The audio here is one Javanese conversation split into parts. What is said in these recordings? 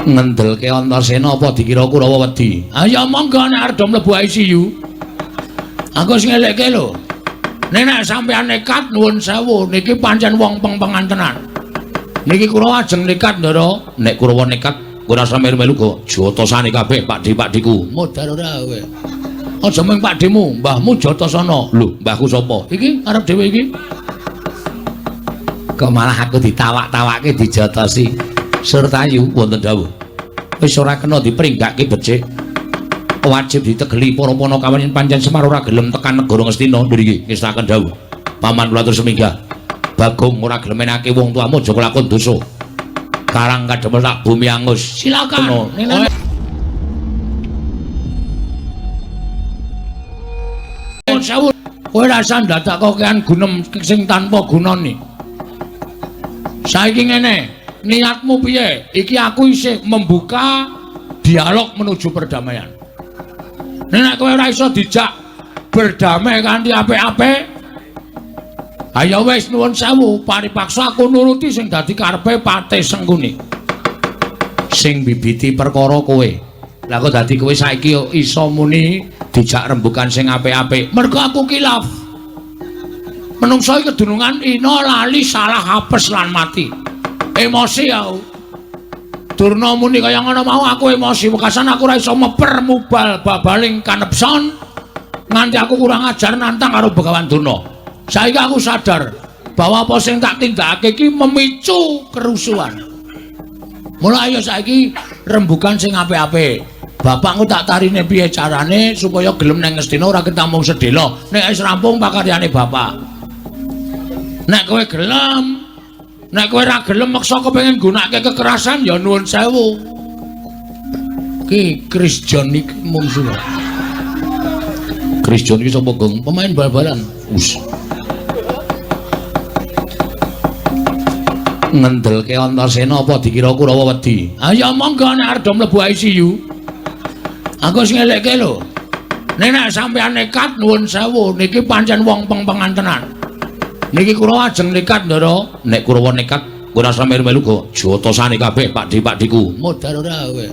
Ngendelke Antasena apa dikira Kurawa wedi? Ayo monggo nek arep mlebu ICU. Aku sing ngelekke lho. Nek sampeyan nekat nuwun sewu, niki pancen wong peng-pengan tenan. Niki Kurawa ajeng nekat, Ndara. Nek Kurawa nekat, ora usah melu-melu go jotosane kabeh pakdi-pakdiku. Modar ora kowe. Aja mung pakdimu, mbahmu Jotasana. Lho, mbahku sapa? Iki arep dhewe iki. Kok malah aku ditawak-tawake dijotosi. Surtayu wonten dawuh. Wis ora kena dipringgake becik. Wajib ditegeli para panakawan yen pancen Semar ora gelem tekan negara Ngastina. Nggih, ngestaken dawuh. Paman kula atur seminggah. Bagong ora gelem menake wong tuamu aja kelakon dosa. Karang kademel tak bumi angus. Silakan. Sewu. Kowe rasa ndadak kokean gunem sing tanpa gunane. Saiki ngene, niatmu piye? Iki aku isih membuka dialog menuju perdamaian. Nek kowe ora iso dijak berdamai kanthi apik-apik, ayo wis nuwun sewu, paripaksa aku nuruti sing dadi karepe Patih Sengkuni. Sing bibiti perkara kowe. Lah kok dadi kowe saiki iso muni dijak rembukan sing apik-apik. Mergo aku kilaf. Menungso iki kedunungan ina lali salah apes lan mati. Emosi aku. Durna muni kaya ngono mau aku emosi wekasan aku ora iso meper mubal babaling kanepson nganti aku kurang ajar nantang karo Begawan Durna. Saiki aku sadar bahwa apa sing tak tindakake iki memicu kerusuhan. Mula ayo saiki rembukan sing apik-apik. Bapakku tak tarine piye carane supaya gelem nang Ngastina ora ketamung sedhela. Nek wis rampung pakaryane bapak. Nek kowe gelem, nek kowe ora gelem meksa kepengin nggunakake kekerasan ya nuwun sewu. Ki Chris John iki mungsuh. Chris John iki sapa, Gong? Pemain bal-balan. Us. Ngendelke Antasena apa dikira Kurawa wedi? Ayo monggo nek arep mlebu ICU. Aku sing ngelekke lho. Nek sampeyan nekat nuwun sewu, niki pancen wong peng-pengan tenan. Niki Kurawa ajeng nekat, Ndara. Nek Kurawa nekat, ora usah melu-melu go jotosane kabeh pakdi-pakdiku. Modar ora kowe.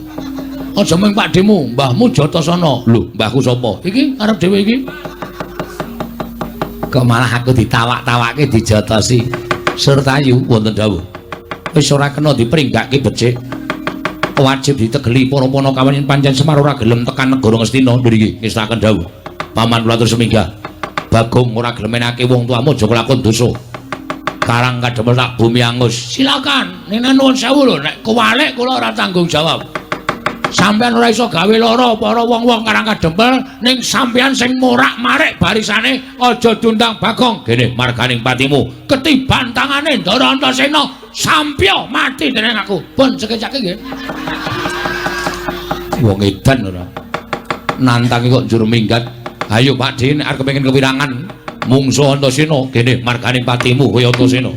Aja mung pakdimu, mbahmu Jotasana. Lho, mbahku sapa? Iki arep dhewe iki. Kok malah aku ditawak-tawake dijotosi. Surtayu wonten dawuh. Wis ora kena dipringgake becik. Wajib ditegeli para panakawan yen pancen Semar ora gelem tekan negara Ngastina. Nggih, ngestaken dawuh. Paman kula atur seminggah. Bagong ora gelem menake wong tuamu aja kelakon dosa. Karang kademel tak bumi angus. Silakan. Nek nuwun sewu lho, nek kewalik kula ora tanggung jawab. Sampeyan ora iso gawe lara para wong-wong Karang Kadempel ning sampeyan sing morak-marik barisane aja diundang Bagong. Gene marganing patimu ketiban tangane Ndara Antasena sampya mati dening aku. Pun sekecake nggih. Wong edan ora. Nantangi kok njur minggat. Ayo Pak Din arep kepengin kewirangan mungsuh Antasena. Gene marganing patimu kaya Antasena.